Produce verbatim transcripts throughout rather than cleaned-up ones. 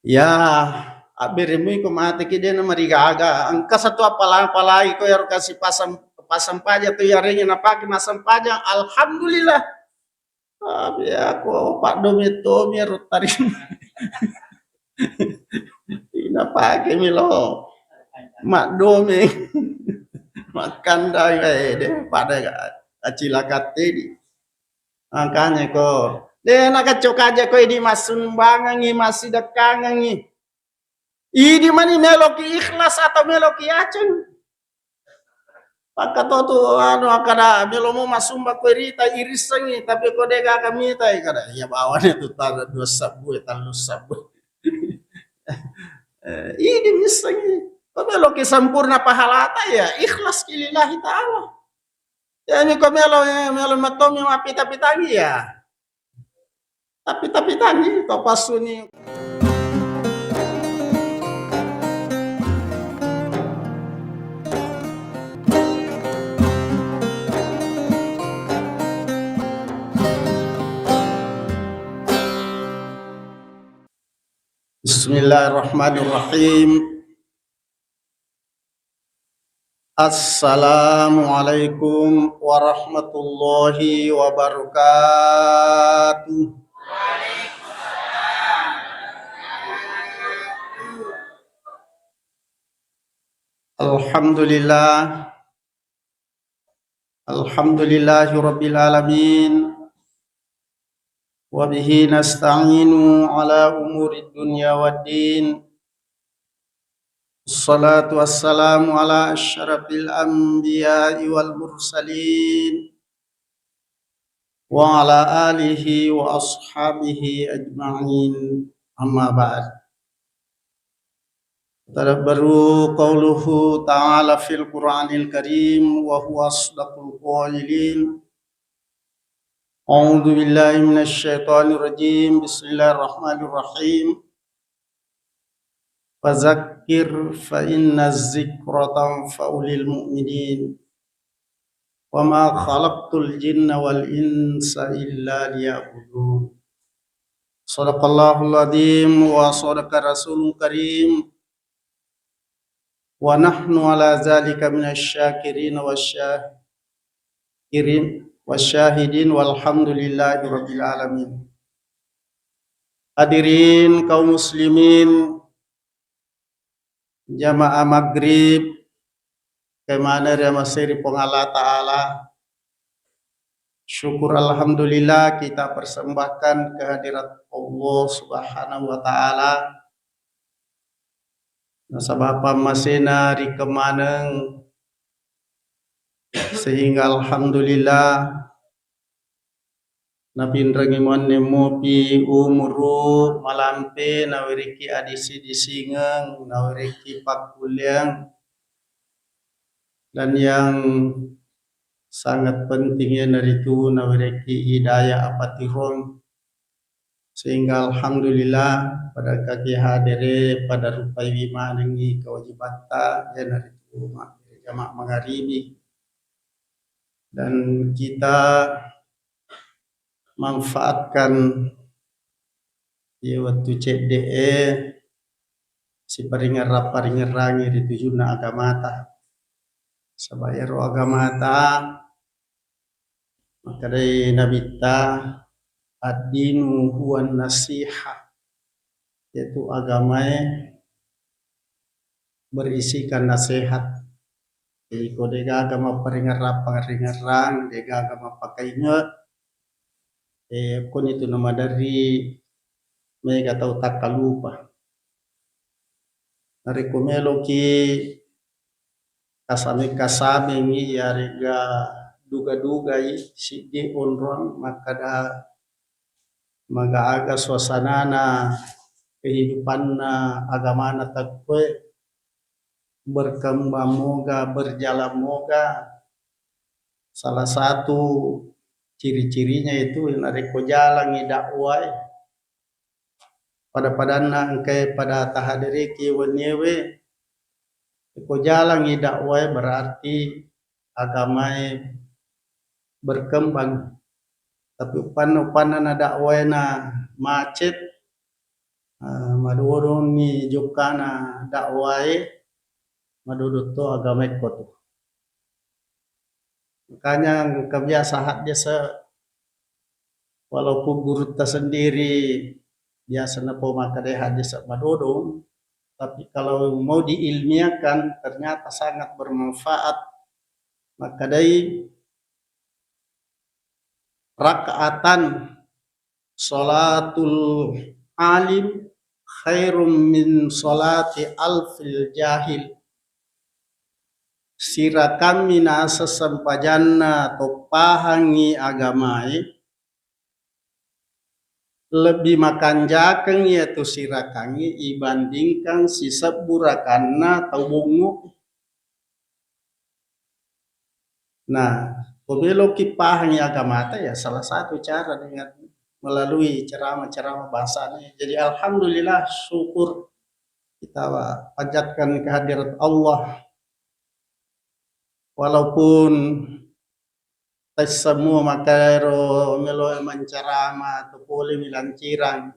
Ya, abberemui ko mate ki de' namarigaga. Engka satu apala-, apalagi ko iyaro kasi pasang, pasang paja tu yarengnge napake masang paja. Alhamdulillah. Tapi ako paddomi tomi ero tarima. Napake mi lo maddomi. Makkandai, eh, de' pada acilaka tedi. Makanya ko, de' nakaccoka aja ko idi massumbangengngi, massidekkangengngi. Idi mani meloki ikhlas atau meloki yaceng? Pakkato tu anu akkada melo mo massumbang ko rita irissengngi, tapi ko de' gaga mitai kada iya bawane tu tala dua sabbu, eh, tallu sabbu. Eh, idi missengngi. Ko meloki sempurna pahalata ya ikhlas ki lillahi ta'ala. Iyami ko melo, melo mattomi mappita-pitangi ya. Tapi-tapi tani to passuni. Bismillahirrahmanirrahim. Assalamualaikum warahmatullahi wabarakatuh. Alhamdulillah. Alhamdulillahi rabbil alamin. Wa bihi nasta'inu ala umuri dunya waddin. Wassalatu wassalamu ala asyrafil anbiya'i wal mursalin wa ala alihi wa ashabihi ajma'in. Amma ba'd. Tadabbaru qauluhu ta'ala fil Qur'anil Karim wa huwa asdaqul qailin. A'udzu billahi minasy syaithanir rajim. Bismillahirrahmanirrahim. Fadzakir fa inna dzikra tanfa'ul mu'minin. Wa ma khalaqtul jinna wal insa illa liya'budun. Sadaqallahul adzim wa sadaqa rasulul karim. Wa nahnu ala dzalika minasy syakirin wasyakirin wasyahidin walhamdulillahi rabbil alamin. Hadirin kaum muslimin, jamaah maghrib, kemana ria maseri Puang Allah Ta'ala. Syukur alhamdulillah kita persembahkan kehadirat Allah Subhanahu wa Ta'ala. Nasaba pammasena ri kemaneng, sehingga alhamdulillah napinrengi muanne mopi umuru malampe, nawerekki adisi-disingeng, nawerekki pakkulleang, dan yang sangat penting iyanaritu nawerekki hidayah apatirong. Sehingga alhamdulillah pada kaki hadere pada rupaiwi manengi kewajibatta iyanaritu mabbere jamaah mangaribi. Dan kita manfaatkan iye wettu cedde'e siparingerrang-paringerrangi ri tujunna agamata. Saba iyaro agamata makkedai Nabitta, "Ad-dinu huwan nasiha," yaitu agamae berisikan nasihat. Jadi ko degaga mapparingerrang-paringerrang, degaga mappakainge, eh, konitu namaderri mega tau takkalupa. Narekko meloki kasame-kamengngi iyarega duga-dugai siddi onrong makkeda maga-aga suasanana kehidupanna agamana tekkoe berkembang moga, berjalan moga. Salah satu ciri-cirinya itu narekko jalangi dakwae, pada-padanna engkae pada tahadereki wenniewe, ko jalangi dakwae berarti agamae berkembang. Tapi upanna, upanna na dakwae na macet, eh, Madodonni jokkana dakwae, madodotto agamae ko tu. Makanya kebiasa haddese, walaupun gurutta sendiri biasa napo makkeda haddese madodong, tapi kalau mau diilmiahkan ternyata sangat bermanfaat. Makkedai, rakaatan salatul alim khairum min salati alfil jahil. Sirakammi naseng sempajanna to pahangngi agamae, lebbi makanjakeng iyatu sirakangnge ibandingkan sisebbu rakanna tau bongngo. Nah, ko meloki pahangngi agamata, ya salah satu cara dengan melalui ceramah-ceramah bahasanya. Jadi alhamdulillah, syukur kita panjatkan kehadirat Allah. Walaupun taisseng mua makkaero meloe mancarama, to polemi Lancirang.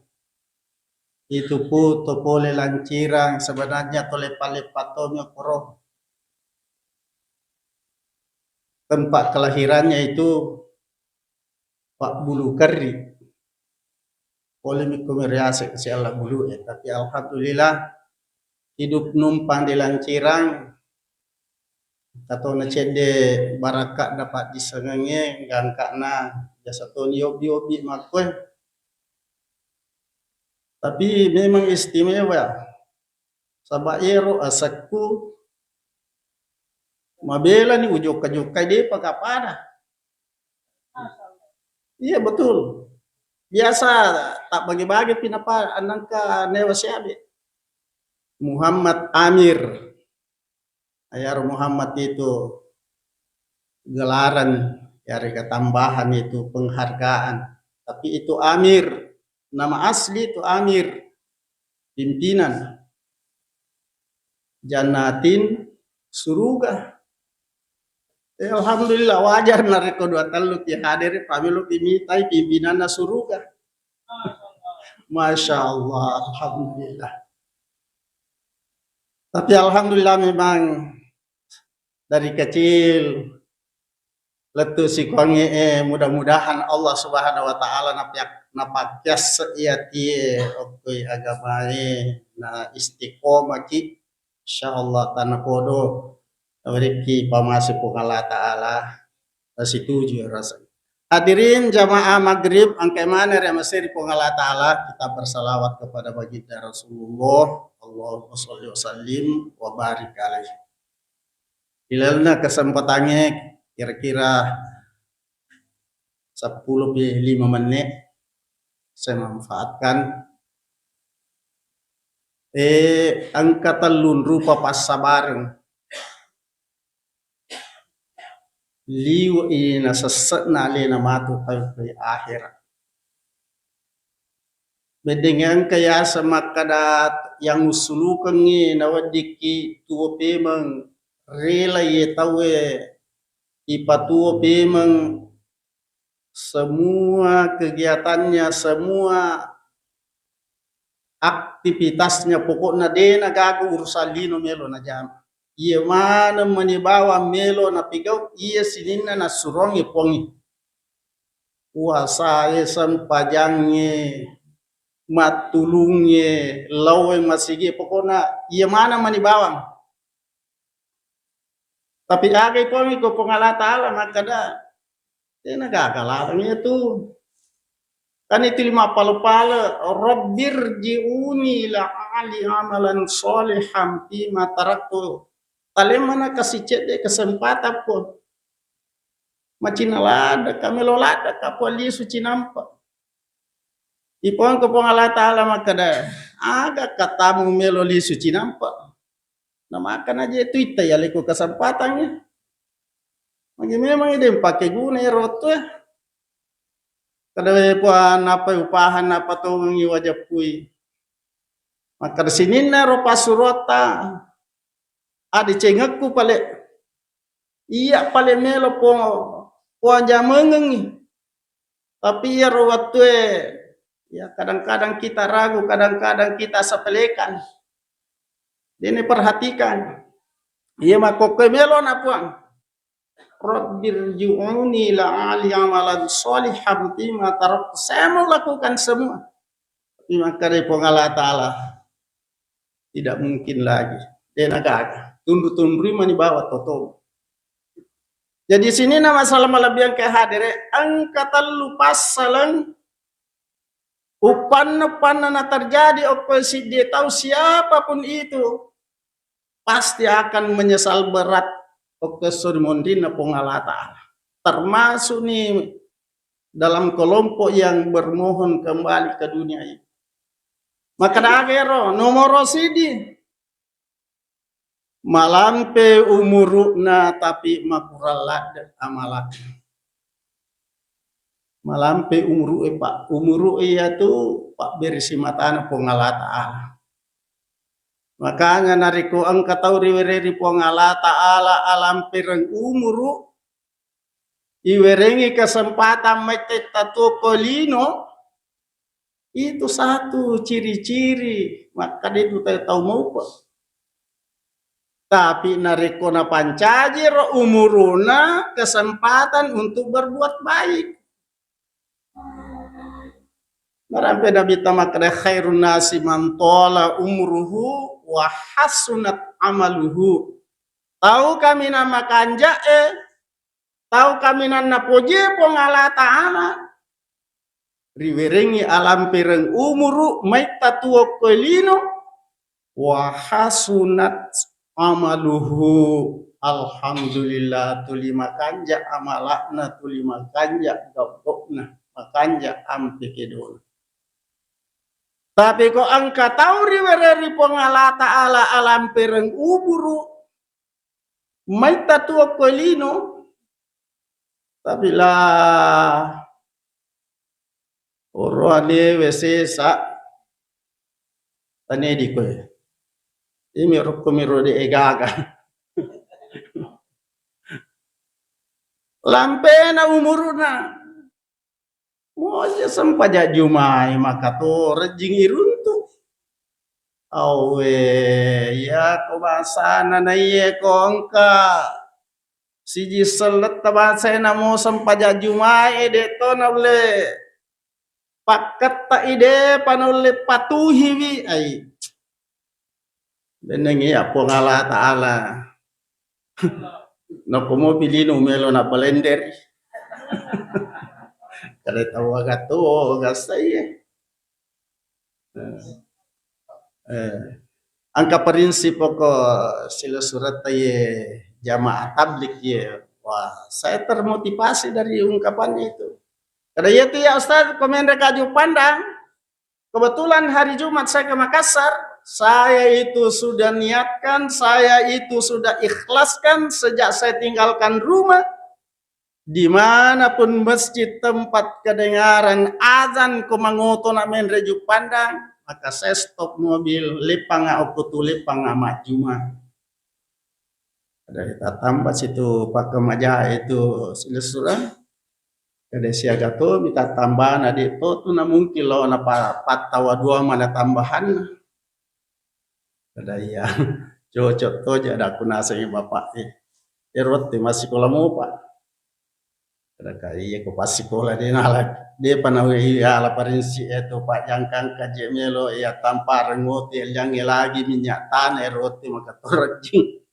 Itu pu to pole Lancirang, sebenarnya to leppa-leppa tomi okkoro. Tempat kelahirannya itu Pak Bulu Kerri. Polemi ko meriasek si Allah Bulu e, tapi alhamdulillah hidup numpang di Lancirang. Katona cedde barakka dapat disengengnge gangkana biasa toni yobbi-yobbi makkoe. Tapi memang istimewa. Saba ero asekku mabelani ujokka-jokkai depa kapada. Iya, betul. Biasa tak bagi-bagi pinapa anangka newa siabe. Muhammad Amir. Ayaro Muhammad itu gelaran, yarega tambahan itu penghargaan. Tapi itu Amir, nama asli itu Amir, pimpinan. Jannatin, suruga. Eh, alhamdulillah, wajar narekko dua tellu ki hadere, pamelo ki mitai pimpinanna suruga. Masya Allah, alhamdulillah. Tapi alhamdulillah memang dari kecil lettu sikuangnge, eh, mudah-mudahan Allah Subhanahu wa Ta'ala napiak-, napakkiasse iya tie okkoi agamae, na istiqomah ki. Insya Allah tanapodo nawerekki pamase Puang Allah Ta'ala, nasituju rasa. Hadirin jamaah maghrib, engkai maneng ri amaseri Puang Allah Ta'ala, kita bersalawat kepada baginda Rasulullah. Allahumma sholli wa sallim wa barik alaih. Di lalenna kesempatangnge kira-kira seppulo pi lima menit saya manfaatkan. Eh, engka tellung rupa passabareng. Liwe'i nasesse'na alena matu tau ri ahera. Beddengnge engka yaseng makkeda yang ussulukengngi naweddikki tuo pemeng, rela ye tauwe ipatuo pemeng semua kegiatannya, semua aktivitasnya, pokokna de nagaga urusan lino melo najama. Iye maneng mani bawang melo napigau, iye sininna nassuroangngi Puangnge. Puasae, sempajangnge, mattulungnge, laoe masigi, pokokna iye maneng mani bawang. Tapi aga ipoangngi ko Puang Allah Ta'ala makkeda, tena gaga laleng iyatu. Kan itu lima pale-pale, "Rabbirji'uni la'ali amalan sholihan fima taraktu." Talemmana kasi cedde kesempatan, Puang. Macina ladde ka, melo ladde ka, Puang, lisu cinampa. Ipoangko Puang Allah Ta'ala makkeda, aga katamu melo lisu cinampa? Namakkana je tu itta yaleko kesempatangnge. Magi memang ide mpake guna ero wettue. Kada we Puang, nappai upahan, nappa tongengi wajeppui. Makkeda sininna ro passurotta, adecengekku pale. Iya pale melo po, poajamengengngi. Tapi iyaro wettue Ya, kadang-kadang kita ragu, kadang-kadang kita sepelekan. Dene perhatikan. Iya makkokkoe melo na Puang. Rabbirji'uni la'ali amalan sholihan fima taraktu. Saya mau lakukan semua. Tapi maka dari Puang Allah Ta'ala, tidak mungkin lagi. Dena gaga. Tundu-tundui mani bawa toto. Jadi sini na masalah malebbiang ke hadere, engka tellu passaleng uppanna-uppanna na terjadi okko siddi tau siapapun itu pasti akan menyesal berat okko esso ri monrinna Puang Allah Ta'ala. Termasuk ni dalam kelompok yang bermohon kembali ke dunia ini. Maka dagero nomoro sidi malampe umuru'na tapi makurang ladde amala'na. Malampe umuru'e, Pak. Umuru'e iyatu pabbere simatana Puang Allah Ta'ala. Makanya narekko engka tau riwereri Puang Allah Ta'ala alampereng umuru, iwerengi kesempatan maitte tatuo ko lino, itu satu ciri-ciri makkeda itu tau, tau maupa. Tapi narekko napancaji ro umuruna kesempatan untuk berbuat baik. Narampe Nabi ta makkeda khairun nasi man tola umruhu wa hasunat amaluhu. Tau kaminang makanja'e, tau kaminang napojie Puang Allah Ta'ala, riwerengi alampereng umuru, maitta tuo ko lino, wa hasunat amaluhu. Alhamdulillah, tuli makanja amala'na, tuli makanja gabbokna, makanja ampe kedona. Tapi ko engka tau riwereri Puang Allah Ta'ala alampereng umuru, maitta tuo ko lino, tapi la oroane we sesa tanedi koe. Imi rokko miro de egaga. Lampena umuruna. Moja sempaja jumai maka to rejjing iruntu. Awe, iya ko basana na iye ko engka siji selletta basa e namo sempaja jumai de to naulle pakketta i de pa naulle patuhiwi ai. Benengi ya Puang Allah Ta'ala. Nako mopi lino melo na blender. Kada tau aga to gasa iye. Eh, eh, engka prinsip poko silessuretta ye jamaah tablik ye. Wah, saya termotivasi dari ungkapannya itu. Kada iya tu ya Ustaz, komen rekaju pandang. Kebetulan hari Jumat saya ke Makassar, saya itu sudah niatkan, saya itu sudah ikhlaskan sejak saya tinggalkan rumah, dimanapun masjid tempat kedengaran azan ko mangoto na menre Juppandang, maka saya stop mobil, leppanga okko tu leppanga majjuma. Ada tatamba situ pakkamaja itu silessureng. Kada siaga to mita tambana de to tu na mungkin lo na pa-, pattawa dua mana tambahan. Kada iya cocok to ja ada aku nasengi bapak e. Erotte masih kola mopa. Kada ka iya ko passikola de nala de panawi ala parinsi e to pajangkang kaje melo iya tampa rengote jange lagi minyak tanah erotte maka torajing.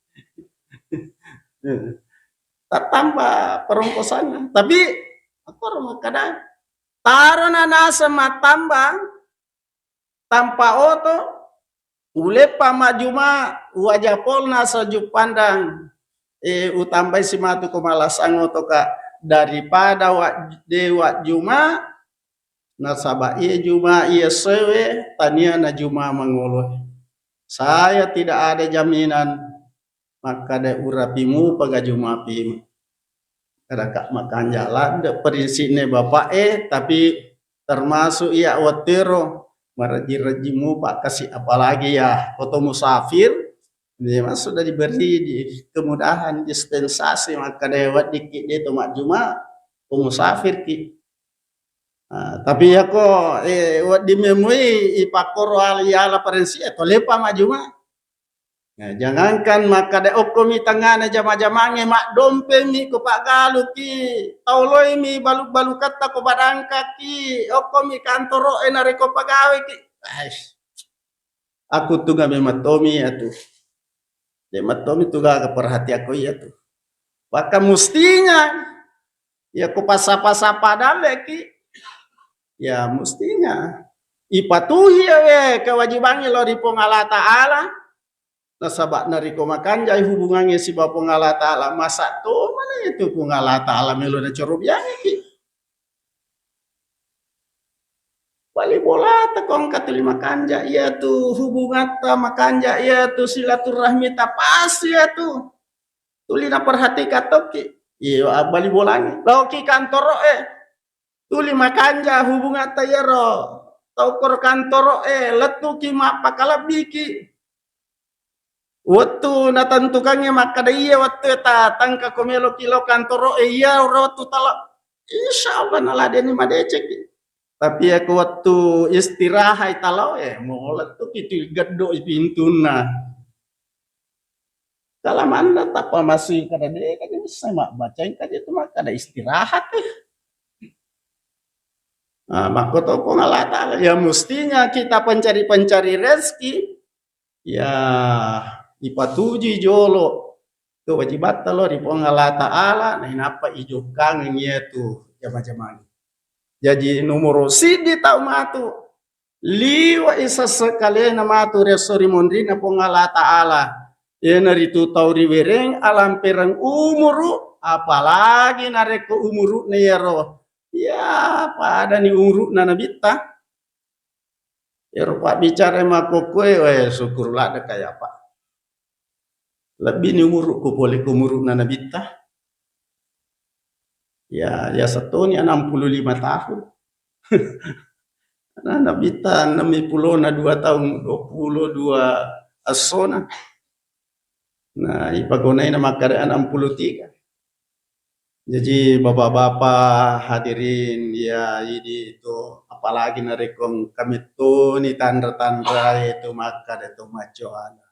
Tattamba perongkosanna. Tapi aku orang kada taro na naseng mattamba tanpa oto, uleppa majjuma, uwaja polna sejuk pandang. Eh, utambai simatu ko malasang oto ka daripada wa, de wajjuma, nasaba iya juma iya sewe tania na juma mangolo. Saya tidak ada jaminan makkada urapi mupa gaju mapi. Kada ka makanja ladde prinsipne bapak e, tapi termasuk iya wattero marajing-rajing mupa kasi, apalagi ya koto musafir, memang sudah diberi di kemudahan dispensasi makkada weddikki de to majjuma ko musafir ki. Ah, tapi yako, eh, wedding memui ipakkoro ala, yala parensi e, tolepa majuma. Nah, jangankan makkada okkomi tengngana jama-jamangnge, maddompemi ko paggaluki, taoloimi balu-, baluketta ko badangkaki, okkomi kantoro e narekko pegaweki. Ais. Aku tuga memang tomi atu. De' mattomi tuga perhatianko iya tu. Bahkan mustinya, ya ko pasa-pasa padalleki, ya mustinya ipatuhi awe kewajibangnge lao ri Puang Allah Ta'ala. Nasaba' narekko makanjai hubungangnge sibawa Puang Allah Ta'ala, masa' to mana itu Puang Allah Ta'ala melo nacorobiangiki. Bali bolata ko engka tuli makanja' iya tu, hubungatta makanja' iya tu, silaturahmita pas iya tu. Tuli naperhatikan tokki. Iya, bali bolangngi. Laoki kantoro e. Tuli makanja' hubungatta iyaro tau koro kantoro e, lettuki mappakalebbiki. Wettu natentukangnge makkada iya wettu e ta tangka ko meloki lao kantoro e, iya ro wettu tala, insya Allah naladeni madecekki. Tapi iya ko wettu istirahat i talao e, mo lettuki tu geddo i pintunna. Kalamanna tappa masui kada de' kaji missai mabbaca, engka je tu makkada istirahat e. Nah, makko to Puang Allah Ta'ala. Ya mustinya kita pencari-pencari rezeki, ya ipatuju jolo kewajibatta lao ri Puang Allah Ta'ala, nainappa ijokkangeng iya tu jama-jamang. Jaji nomoro siddi tau matu liwe'i sessekalena matu ri esso ri monrinna Puang Allah Ta'ala. Iyanaritu tau riwereng alampereng umuru, apalagi narekko umuru'na iyaro, ya, padani umuru'na nabitta. Iyaro pabbicara makkokkoe, we, syukur ladde' kaya apa. Lebbini umuru'ku pole ko umuru'na nabitta. Ya, ya setoni enam puluh lima tahun. Nah, nabitta enam puluh na dua tahun, dua puluh dua essona. Nah, ipagonai na makkada enam puluh tiga. Jaji, bapak-bapak, hadirin, ya, idi itu, apalagi narekko engka mettoni tanra-tanra itu makkada to maccoana.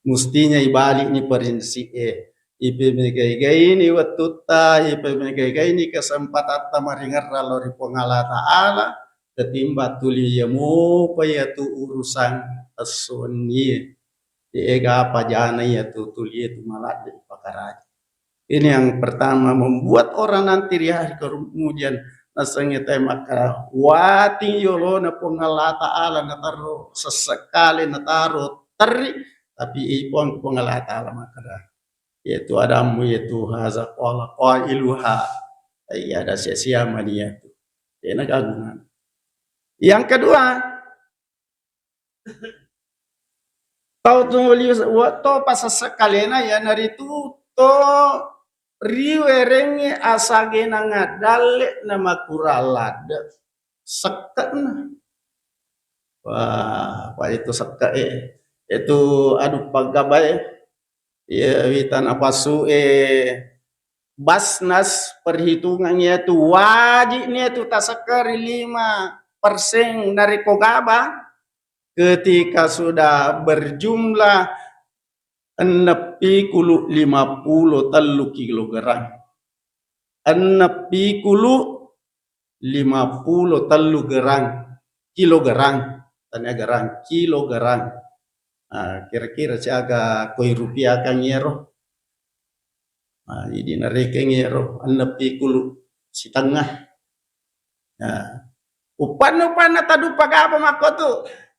Mustinya ibali'ni prinsip e, ipemegai-gaini wettutta, ipemegai-gaini kesempatatta maringerra lao ri Puang Allah Ta'ala, ketimbang tuli iya mopa iya tu urusan essoennie. De'ga apa jana iya tu tuli itu maladde ipakaraja. Ini yang pertama membuat orang nanti di hari kemudian nasengnge te makkada wating yolona Puang Allah Ta'ala nataro sesekali nataro terri, tapi i Puang, Puang Allah Ta'ala makkada, yaitu adammu yaitu haza qala qailuha. Iya, ada sia-sia mani yaitu. Dena gagungan. Yang kedua, tau tuli wa-, to pasessekalena iyanaritu to riwerengnge asagena ngadalle na makurang ladde sekke'na. Wah, apa itu sekke'e? Itu adu paggabae. Iya, wita napassu e Basnas perhitungan yaitu wajibni yaitu tasekkeri lima persen narekko gaba, ketika sudah berjumlah enneng pikulu lima pulo tellu kilogram. Enneng pikulu lima pulo tellu gerang, kilogram, tania gerang, kilogram. Ah, kira-kira siaga koi rupiah kan iyaro? Ah, idi narekeng iyaro, enneng pikulu sitengah. Nah, uppanna, uppanna taduppa gaba makko tu.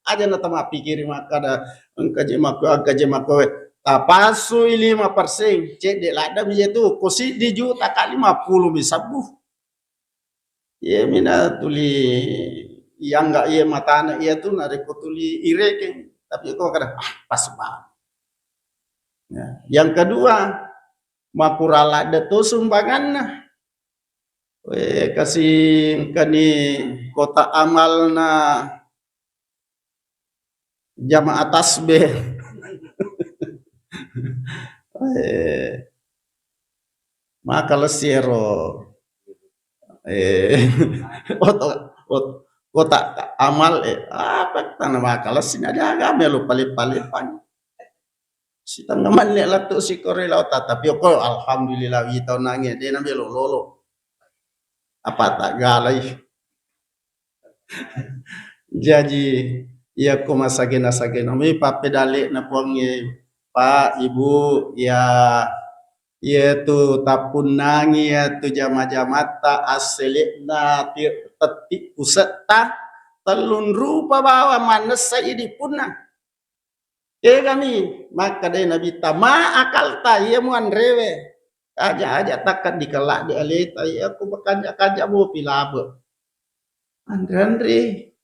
Aja na tamappikiri makkada, engka je makko, engka je makko, we. Tapassui lima persen, cedde ladde mi je tu, ko siddi juta ka lima pulo mi sabbu. Iya mina tuli iangga iya matana iya tu narekko tuli irekeng. Tapi ko kada, ah, pas banget. Ya. Yang kedua, makurang ladde tu sumbanganna. We, kasingkani kota amalna jamaah tasbih. Eh, maka lesi ero. Eh, oto, ot-, kotak amal, eh, apa tanah makalas sini aja agama lupa-lupa-lupa. Sitengnga menne lettu sikoro lao tatapi oko alhamdulillah wita nange de na melo lolo. Apa tak galai. Jaji iya ko masagena-sagena mi pappedale na puangnge, Pak, Ibu, ya, iya tu tappunnangi iya tu jama-jamatta asselekna ti-, tetti pusetta tellung rupa bawang mannessa idi punna. Egani makkedai Nabitta, "Ma akalta, iya muanrewe. Aja-aja takka dikella di aleta, iya ku bakanja-kanja bopi labe." Anre-anre.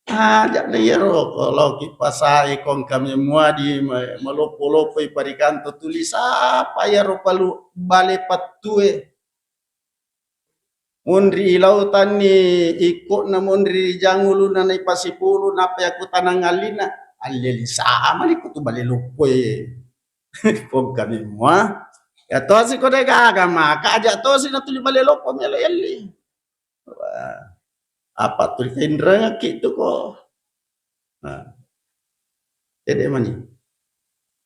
Aja na iyaro ko loki pasai kong kami muadi ma-, maloppo-loppoi parikanto tuli sapa iyaro palu bale pattue. Monri ilautanni ikko'na monri rijang ulunna naipasipulu nappa yakkutanang allina, alleli sama ni kutu bale loppoe. Pongkami mua. Ya tosi ko de gaga maka aja tosi natuli bale loppo melo elli. Wah, apa tuli kainrengekki tu ko. Nah. Ede mani.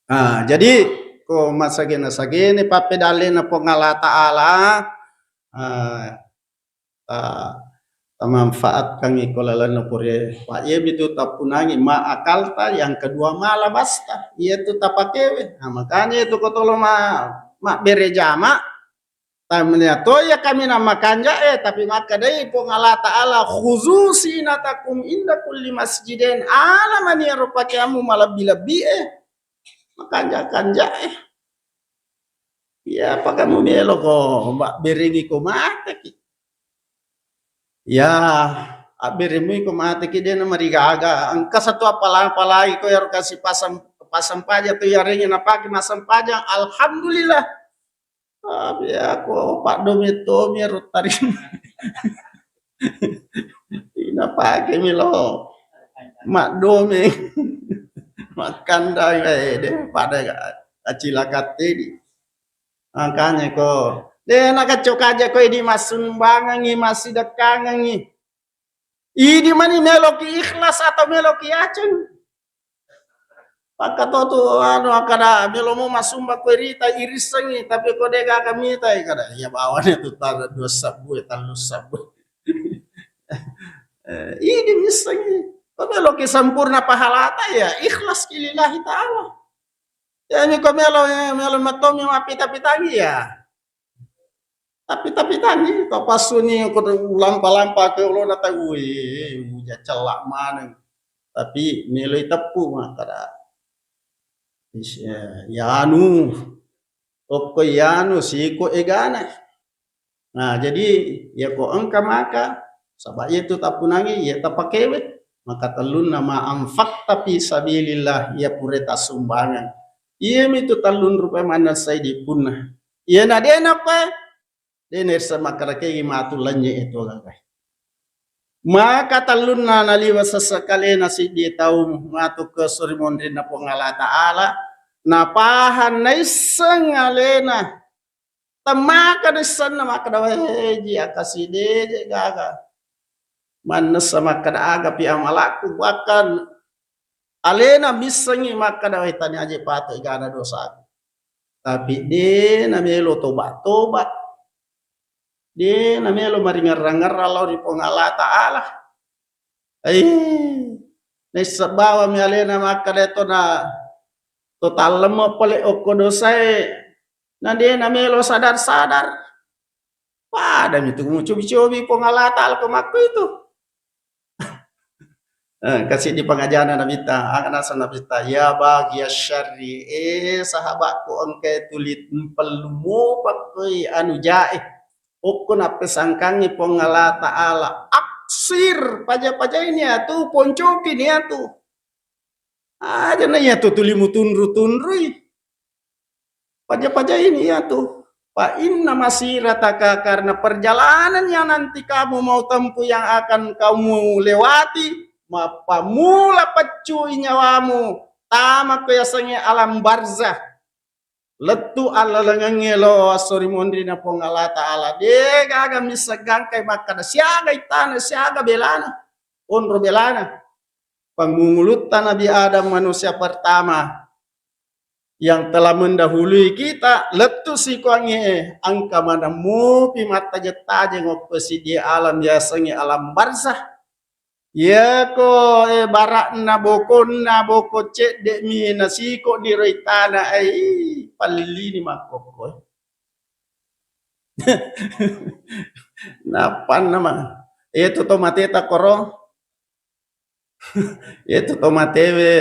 Ah, jadi ko masagena-sagene pappedallena Puang Allah Ta'ala, ah, ta-, tamanfaatkan iko lalenna pure. Pak, iya mitu tappunangi ma akalta, yang kedua ma labasta. Iya tu tapakewe. Nah, makanya itu ko tolo ma, mabbere jama, Tamnia to iya kaminang makanja'e, tapi makkedai Puang Allah Ta'ala, "Khuzu zinatakum inda kulli masjidin." Ala mani ero pakeammu malebbi-lebbi e. Makanja-kanja'e. Iya, apa kamu melo ko mbak berengi ko mateki. Ya, abberemui ko mateki de na marigaga. Engka satu apala-, apalagi ko ero kasi pasang, pasang paja tu yarengi napake masang paja. Alhamdulillah. Tapi aku paddomi tomi ero tarima. Inapake mi lo maddomi. Makkandang, eh, de pada acilaka tedi. Makanya ko de nakacok aja ko idi massumbangangi, massidekkangangi. Idi mani meloki ikhlas atau meloki aceng? Pakkato tu anu akkada melomo massumba ko rita irissengi, tapi ko de gaga mita kada iya bawane tu tara dua sabbu e, tallu sabbu. Eh, idi missengi. Ko meloki sempurna pahalata ya ikhlas ki lillahi ta'ala. Ya mi ko melo, ya melo matomi mappita-pitangi ya. Tapi, tapi tani, to passuni ko lampa-lampa ke ulona tau, wih, uja cellak maneng. Tapi meloi teppu makkada. Is-, eh, yanu, okko yanu siko egana. Nah, jadi ya ko engka maka, saba iya tu tappunangi, ya tapakewe. Maka tellunna ma anfaqta fi sabilillah, ya pure tassumbangeng. Iya mi tu tellung rupa manessai di punna. Iya na de napa De naisseng makkarakegi matu lennye e tuo gaga. Maka tellunna naliwa sessekalena siddi tau matu ke suri monrinna Puang Allah Ta'ala, napahang naisseng alena. Temmaka naissenna makkeda, "Weh, ji akasideje gaga." Mannessa makkeda, "Agapi amalakku," bahkan alena missengi makkeda, "Weh, tania je patu egana dosaku." Tapi de namelo toba-toba. De namelo maringerrang-ngerrang lao ri Puang Allah Ta'ala. Eh, naisseng bawang mi alena makkeda to na to tallemme pole okko dosae. Na de namelo sadar-sadar. Pada mi tu mucobi-cobi Puang Allah Ta'ala ko makko itu. Eh, kasi di pangajana Nabitta, aga naseng Nabitta, "Ya baghiya syarri, eh, sahabatku engkae tuli mpellumo pakkoi anu jae." Okko nappesangkangi Puang Allah Ta'ala, aksir, paja-pajaini atu, poncoki ni atu. Aja na iya tu tuli mutunru-tunrui. Paja-pajaini iya tu. Fa inna masirataka, karena perjalanan yang nanti kamu mau tempuh, yang akan kamu lewati, mappamula peccui nyawamu, tama ko yasengnge alam barzah. Lettu allalengengnge lo esso ri monrina Puang Allah Ta'ala. De gaga misseng gangkai makkada siaga ittana, siaga belana, onro belana. Pangungulutta Nabi Adam, manusia pertama yang telah mendahului kita, lettu sikuangnge, engka maneng mupi mattajeng-tajeng okko siddi alam yasengnge alam barzah. Iyako, eh, bara'na bokonna, boko cedde'mi nasiko niro ittana, ai, pallini makkokko. Nappanna ma. Itu to mateta koro. Itu to matewe.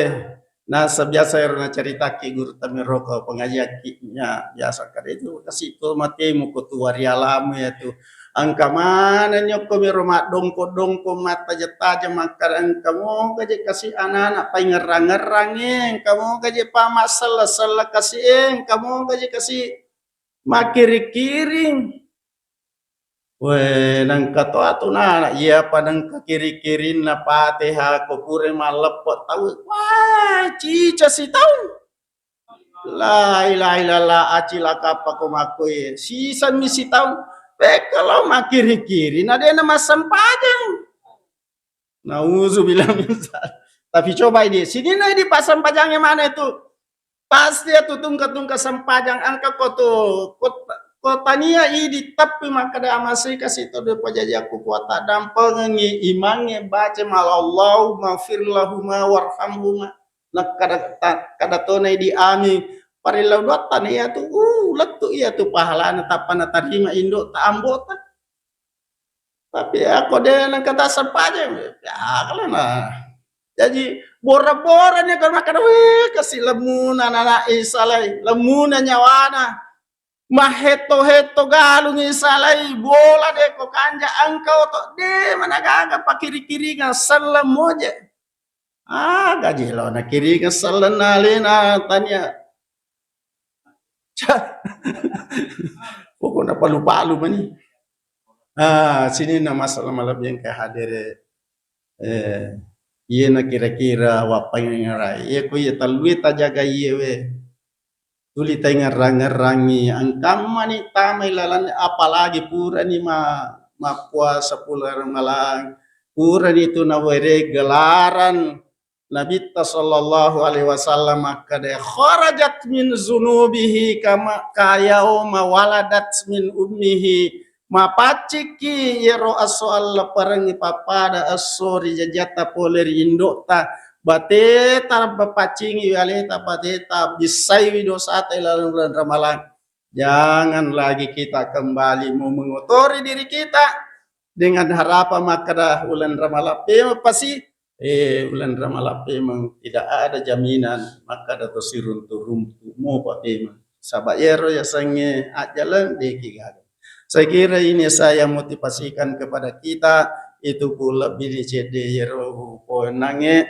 Nasa biasa ero nacaritaki guru tamiroko pengajianki nya biasa kada itu kasi to matemu ko tu warialamu ya tu. Engka maneng nyokko miro maddongko-dongko mattajeng-tajeng makkada engka moga je kasi anak-anak paingerrang-ngerrangnge, engka moga je pamassella-sella kasi, engka moga je kasi makkiring-kiring. We, nengka to atunana, iyapa nengka kiring-kirinna Pateha ko pura malleppe tau. Wah, cica sitau. La ilaha illallah, acilaka apa ko makkoe. Sisanni sitau. Pekka lo makkiring-kiring, na dena massempajang. Nauzubillah min zalik. Tapi coba ini, sininna idi passempajangnge mana itu? Pasti itu tungka-tungka sempajang engka ko tu kota, kota nia idi tapi makkada amasika situ de pajaji aku kuata dampengengi imangnge baca mal Allahumma fir lahuma warhamhuma. Nakkada ta-, kada tona idi amin. Parillau doatta na iya tu, uh, lettu iya tu pahalana tappa natarima indo ta ambota. Tapi ako de nengka taseng pajeng, ya, kalau na. Jaji, bora-bora ni kalau makan, weh, kasi lemuna anak Isa lai, lemuna nyawana. Mahetto-hetto galung Isa lai, bola de ko kanja engka oto, de mana gaga pakiri-kiringa, selleng moje. Ah, gaji lo na kiringa, selleng na alena tania. Pokokna palu-palu mani. Ah, sininna masalah malebbi engka hadere. Eh, iyena kira-kira wappangerai. Iya ko iya tellue tajaga iye we. Tuli taingerrang-ngerrangi engkammani tamai lalanna, apalagi purani ma-, mappuasa puleng malang. Purani tu nawere gelaran Nabitta sallallahu alaihi wasallam makkeda, "Kharajat min zunubihi kama kayauma waladat min ummihi." Mapaccikki iyaro esso alleparengngi pappada esso ri jajiatta pole ri indo'ta, bateta bapaccingi aleta, bateta bissaiwi dosata ilaleng uleng Ramalang. Jangan lagi kita kembali mau mengotori diri kita dengan harapan makkeda uleng Ramalang pemeng pasi, eh, uleng Ramalang pemeng tidak ada jaminan makkeda to siruntu-runtu mopa pemeng. Saba iyaro yasengnge ajjaleng deki gaga. Saya kira ini saya motivasikan kepada kita, itu ku lebbi ni cedde iyaro poennangnge.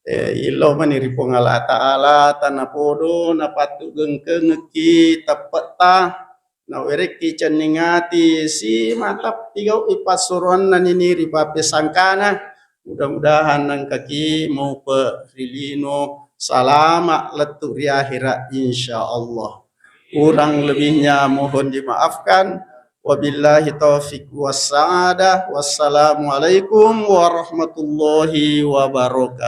Eh, illo mani ri Puang Allah Ta'ala, tanapodo napattu gengkengekki teppe'ta, nawerekki cenning ati, simata pigau'i passuroanna nini ri pappesangkana. Mudah-mudahan nengkaki maupe ri lino salama lettu ri akhira, insya Allah. Kurang lebihnya mohon dimaafkan. Wabillahi taufiq wassa'adah. Wassalamualaikum warahmatullahi wabarakatuh.